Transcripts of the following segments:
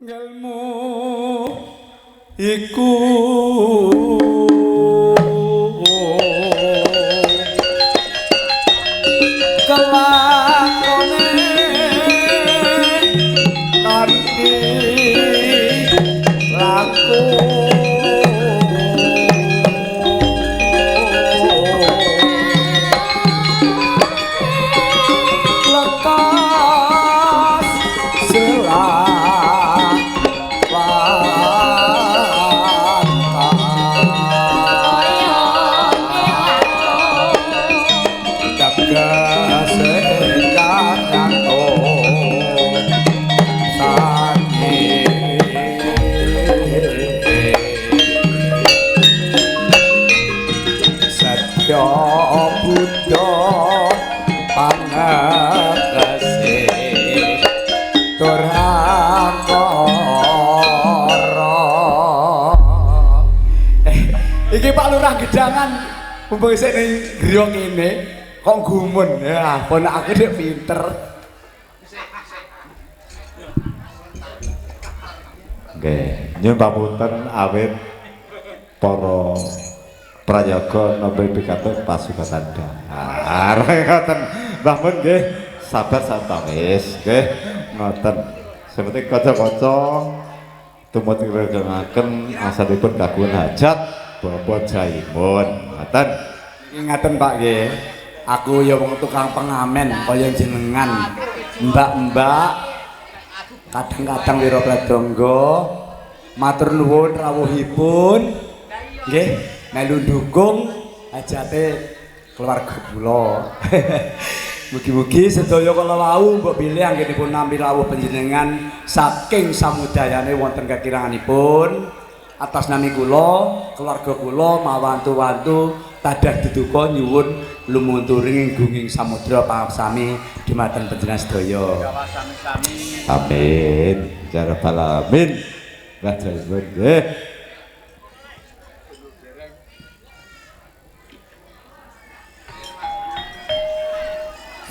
Ngelmu iku kelakone kanthi laku lekas selawatan Iki Pak Lurah Gedangan mumpung isih ning griya ngene kok gumun. Ya ampun aku dhek pinter. Nggih, nyuwun pamunten awit para prayoga nembe pikantuk pasugatan dahar. Ngoten. Mbah Mun nggih, sabar santawis nggih. Ngoten. Sing penting kanca-kanca tumut ngregengaken asalipun kagungan hajat Bapak Jaimun. Ngoten. Ngaten Pak nggih. Aku ya wong tukang pengamen kaya jenengan. Mbak-mbak kadang-kadang wira pradangga matur nuwun rawuhipun nggih melu ndukung hajate keluarga kula. Mugi-mugi sedaya kala wau mbok bilih anggenipun nampi rawuh panjenengan saking samudayane wonten kekiranganipun atas nami kula, keluarga kula mawantu-wantu tadah duduka nyuwun lumunturing gunging samudra pangaksami dumateng panjenengan sedaya. Amin. Ya rabbal alamin. Mbah Jaimun nggih.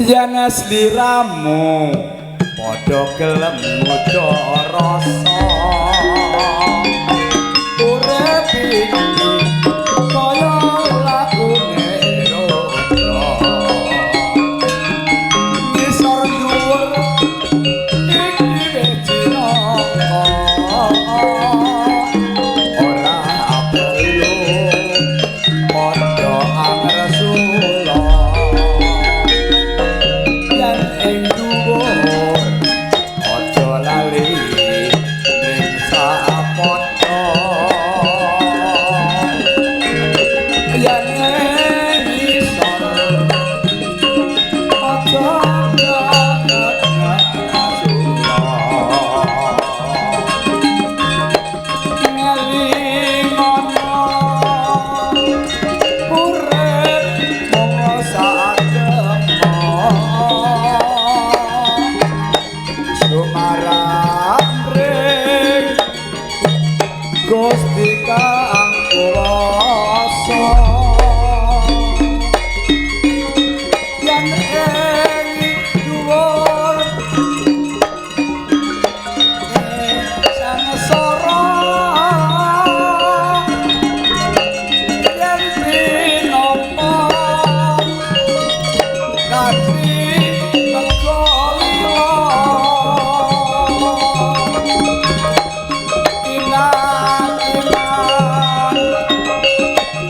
Yen sliramu padha gelem muda rasa urip iki kaya lakune roda ngisor dhuwur iki wis cinaka ora perlu padha angresula yen ing dhuwur aja lali ring sapadha yen ing ngisor aja ngrasula ngelingono urip mung sademo sumarap ring Gusti kang kuwasa yen ing dhuwur sangsara yen tinapa kanthi lega lila ilang-ilang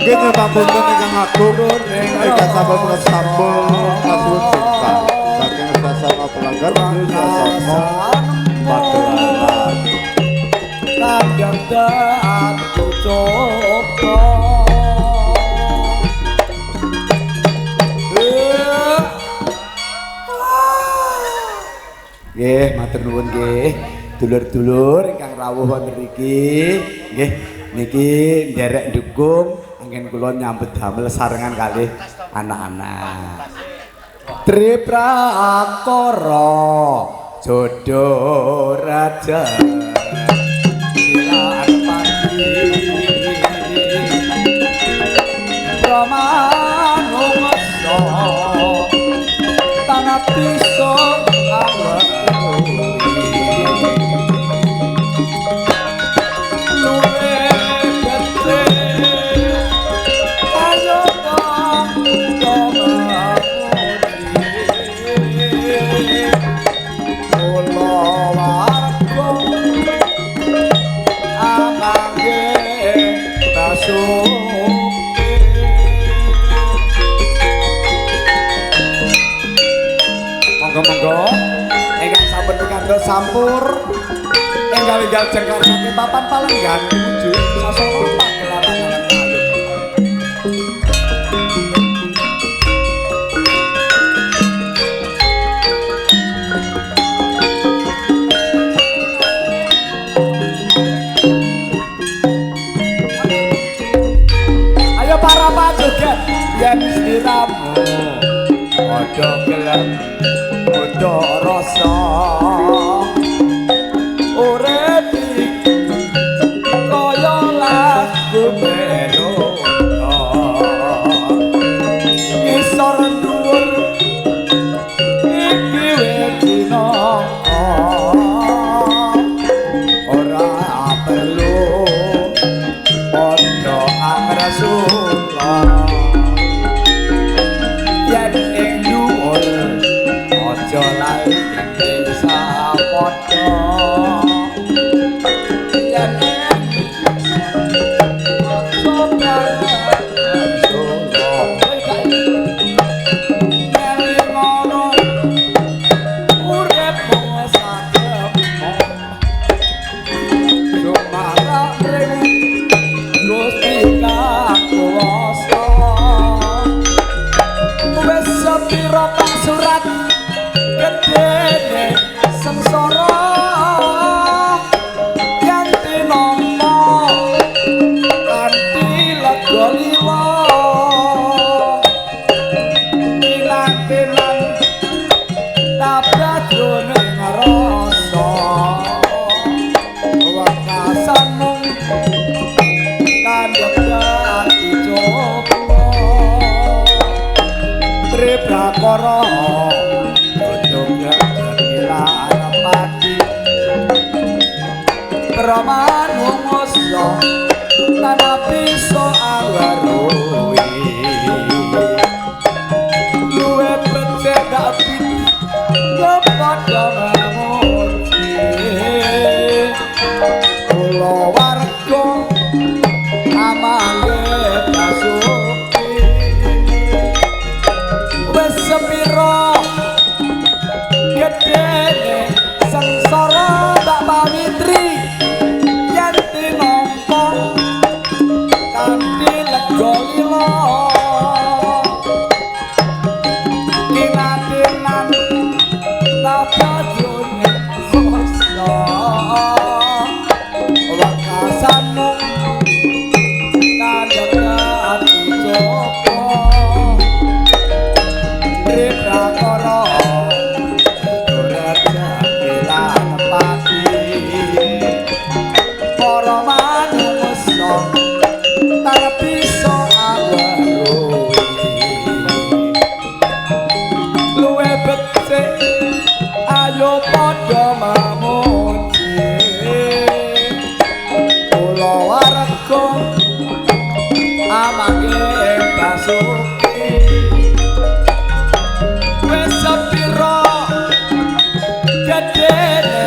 Nggih nyuwun pamunten ingkang agung ingkang sampun sambung kasuwun cinta saking sasana pelanggar menuju sasana Pagelaran. Kadang aku coba. Nggih, matur nuwun nggih. Dulur-dulur ingkang rawuh wonten mriki, nggih niki nderek ndukung anggen kula nyambut damel sarengan kalih anak-anak. Triprakara jodoh raja silaan pati pramanungsa tanah bisa awet. Sampur enggal-enggal jengkar saking papan palenggan tumuju sasana pagelaran ayu. Ayo para pajoget yen sliramu padha gelem padha rasa urip iki kaya lagu beronta ngisor dhuwur iki wis dinaka ora perlu padha angresula yen ing dhuwur aja lali ing sapadha yen surat gedene sengsara yen tinampa kanthi lega lila ilang-ilang tabradrone rasa wekasan mung kandhek dadi coba Triprakara Pramanungsa tanah bisa aweruhi luwe becik gak padha mamuji kula warga amangge basuki wis sepira gedene sengsara Mbak Pawitri yen tinampa kanthi lega lila kinatinan tabajone rasa wekasan mung kandhek ati coba Triprakara para manungsa tan bisa aweruhi luwe becik ayo padha mamuji kula warga amangke basuki wis sepira gedene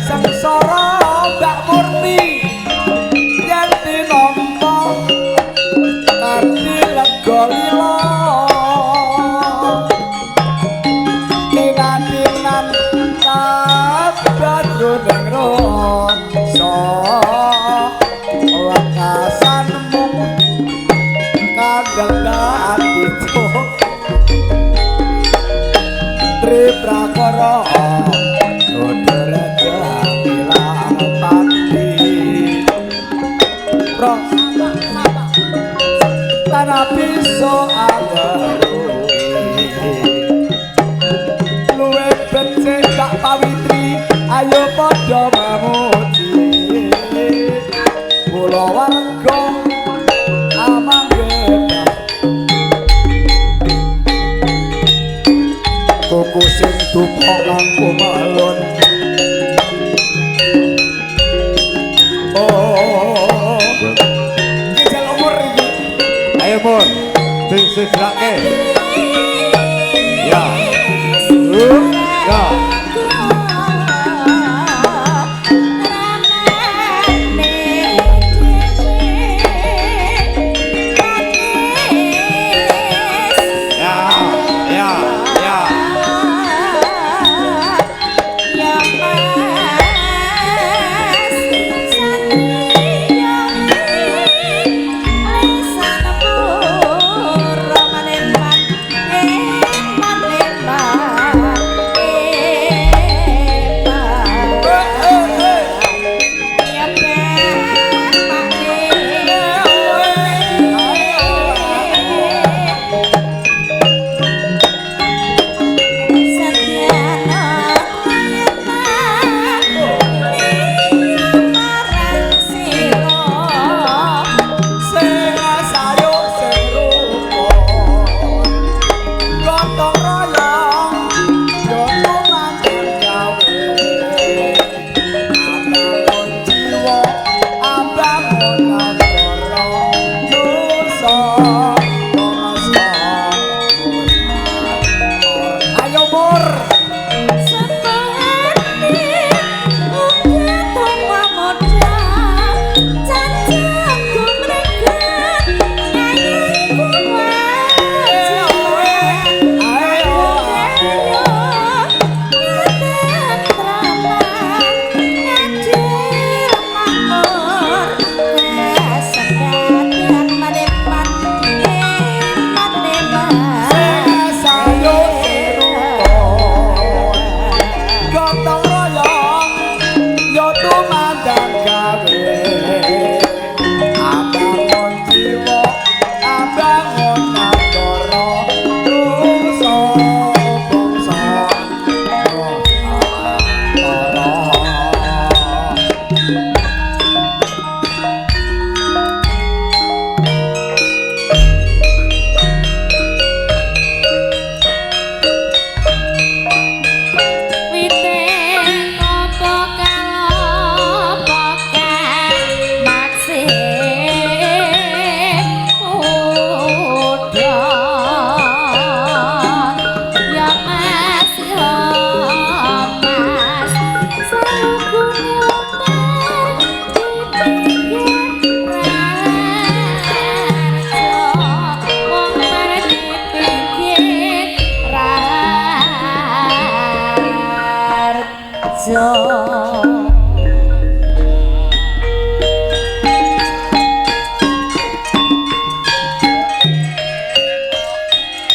sengsara Mbak Murni yen tinampa kanthi lega lila kinatinan tabadroning rasa wekasan mung kandhek dadi Triprakara tanah bisa aweruhi luwe becik Mbak Pawitri ayo padha mamuji kula warga amangge kuku sing dupa langkung melon oh iki umur iki. Ayo Pun, sing segrake. Ya. Ya. Ya, ya, ya. Ya.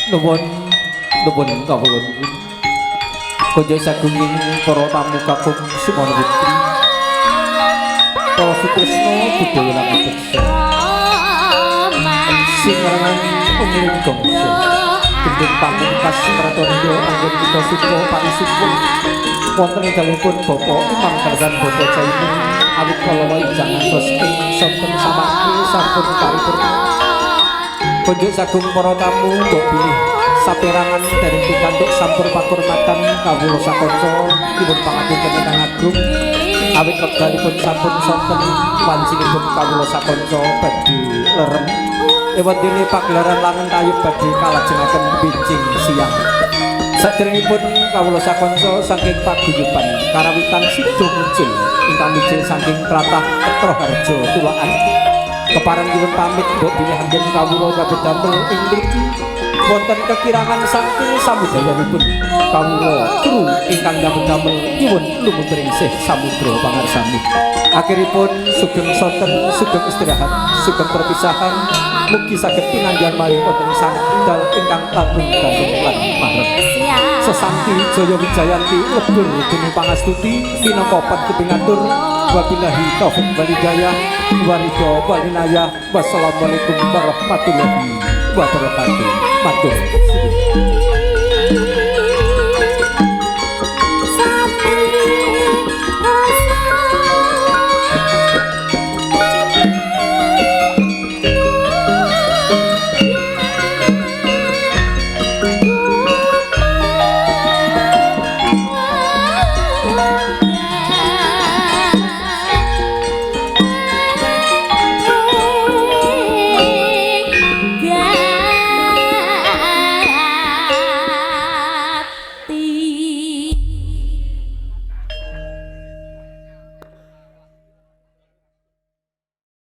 Nuwun nuwun kawula nuwun. Konjo sagunging para tamu kakung sumono putri. Para sutresna budaya lan adeksa. Singarengan umring gongso. Gending pamungkas pratandha anggen kita suka parisipun wonten ing dalemipun Bapak Imam Gardan Bapak Jaimun awit kala wau jangan ing sonten samangke sampun paripurna. Konjuk sagung para tamu mbok bilih saperangan dereng pikantuk sampur pakurmatan kawula sakanca nyuwun pangapunten ingkang agung awit wekdalipun sampun sonten wancinipun kawula sakanca badhe lerem. Ewantene pagelaran langen tayub badhe kalajengaken benjing siang. Saderengipun kawula sakanca saking paguyuban karawitan Sido Muncul ingkang mijil saking tlatah Ketroharjo Tulakan. Kepareng nyuwun pamit mbok bilih anggen kawula nyambut damel ing mriki wonten kekirangan saking samudayanipun kawula kru ingkang nyambut damel nyuwun lumuntur ing sih samudra pangarsami. Akhiripun sugeng sonten, sugeng istirahat, sugeng perpisahan, mugi saged pinanggihan malih wonten sang dal ingkang langkung gandeng lan marep. Sesanti Jaya Wijayanti lebur dening pangastuti minangka panjenengatur wabillahi taufik wal hidayah waridho walinayah. Wassalamualaikum warahmatullahi wabarakatuh. Matur suwun.